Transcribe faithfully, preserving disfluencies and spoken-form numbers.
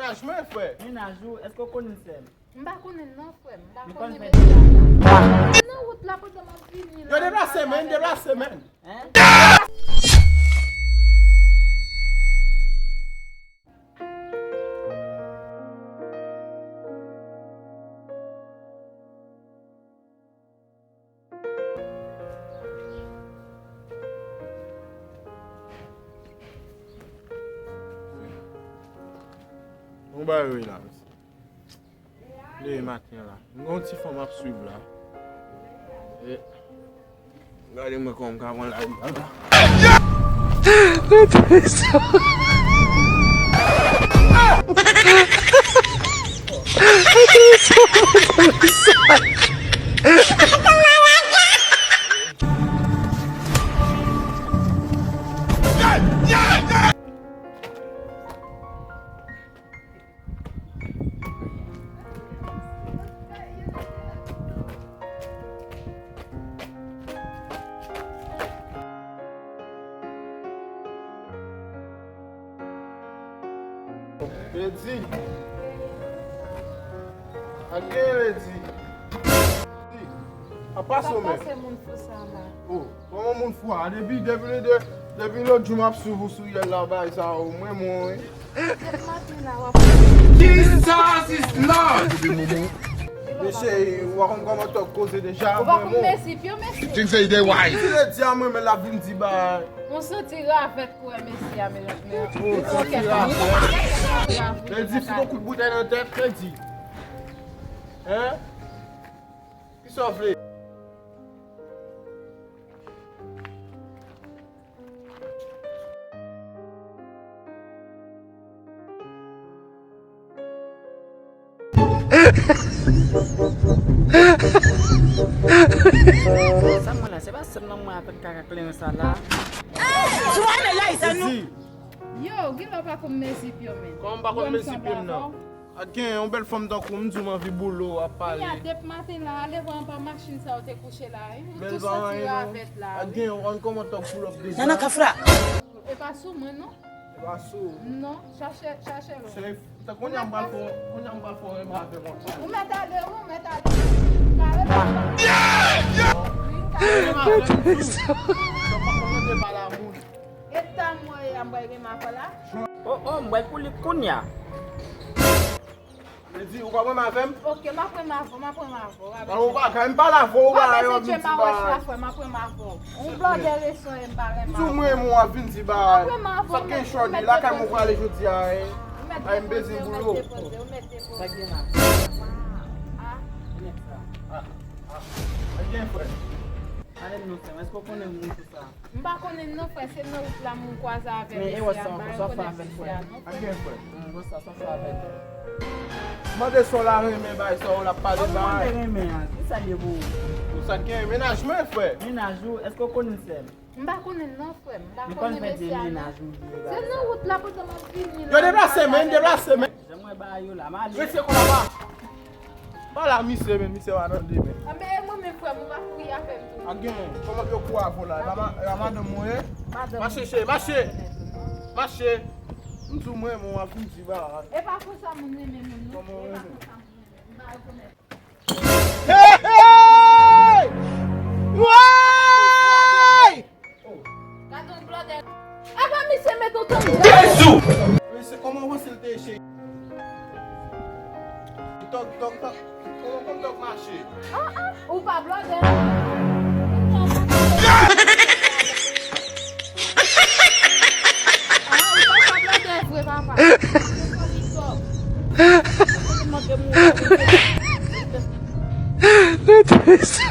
Mennaj mwen, frè. Mennaj ou, èske w konnen l, sè m? M pa konnen l non, frè m. M pa konnen mesye a. Nan wout la pandan m ap vini la. Yo deplase, men, deplase, men. Hein? Bon bagay wi la, mesye. Depi maten la. M gen yon ti fanm ap swiv la. E, gade mwen kòman m ka pran lari a la. Ledi. Ak gen Ledi. A pa sa menm. Sa pase moun fou sa la. Oh, kòman moun fou a? Depi, depi, depi, depi lòt jou m ap swiv ou sou yèl la, bay sa, ou mwen, mwen, wi. Depi maten la, w ap. Jesus is Lord! Mesye, w pa konn kòman tòk koze deja. Ou pa konn mesi, pyo mesi. Things say they wise. Ki Ledi a mwen, men l ap vin di bay. Yon santi ravèt pou wè mesi a, men, men. Oh, santi ravèt. Ledi, fout yon kout boutèy nan tèt, Ledi. Hein? Kisa w vle? Sa mwen la, se pa sèl nan mwen avèk kaka kleren sa la. Yo, gen lè w pa konn mezi pye w, men. Kòman m pa konn mezi pye m nan? Ak gen yon bèl fanm tankou w, m di w m anvi boule w ap pale. Kounya, depi maten la, ale wè anba machin sa w te kouche la, wi. M tou santi ravèt la, wi. Ak gen yon, ann kòman tòk pull up deja. Nan, nan, kafra. E pa sou mwen, non. E pa sou ou. Non, chache, chache lòt. Se ta kounye a m pral fè, kounye a m pral fè yon renmen avè w. Ou mèt ale, wi, ou mèt ale. Kare pa. Wi, kare. Renmen avè m tou. Sa pa konn mande pa la moun. E ta mwen, a m pral renmen avè w la. Oh, oh, m pral pou li kounye a. Ledi, ou pa renmen avè m? Ok, m ap renmen avè w, m ap renmen avè w. An, ou pa ka, m pale avè w, ou pa renmen m, m di ba. M ap renmen avè w. Yon blòdè resan, m pa renmen avè w. Di mwen, mwen ap vin di ba. M ap renmen avè w. Sa k gen chòdi, lakay mwen prale jodi a, eh. Ay, m bezwen boule w. Sa k gen la? Ah. Nèg sa. Ah, ah. Sa k gen, frè? Pale m non, frè m. Èske w konnen moun sou sa? M pa konnen non, frè, se nan wout la m kwaze avè mesye a, m pa rekonèt mesye a non, frè. Ak gen, frè. Hmm, wè sa, sa fè avèk. Mande sa w la renmen bay sa w la pale bay. Kòman mande renmen an? Ki sa l ye pou ou? Pou sa k gen mennaj mwen, frè. Mennaj ou, èske w konnen sè m? M pa konnen non, frè m. M pa konnen mesye a non. Se nan wout la pandan m ap vini la. Yo deplase, men, deplase, men. Jan mwen ba yo la, m ale. Mesye, kòman w pa? Pale a misye, men misye pa tande, men. Anben, e mwen menm, frè m, ou pa kouri avè m tou. A gen, kòman yo kouri avè w la? E pa ma-, e pa madanm ou ye? Madanm. Mache, cheri, mache. Mache. M di w mwen, mwen ap vin di ba. E pa konsa moun renmen moun, non. Kòman w renmen? E pa konsa moun renmen moun. M pa rekonèt. Hey, hey! Woy! Gade yon blòdè. Apa misye met yon ton. Jezi! Mesye, kòman w panse l te ye, cheri? Tòk, tòk, tòk. Kòman, kòman tòk mache? Ah, ah, ou pa blòdè. Ah, ou pa, ou pa blòdè vre, papa. Ou mande moun. Lè te sa.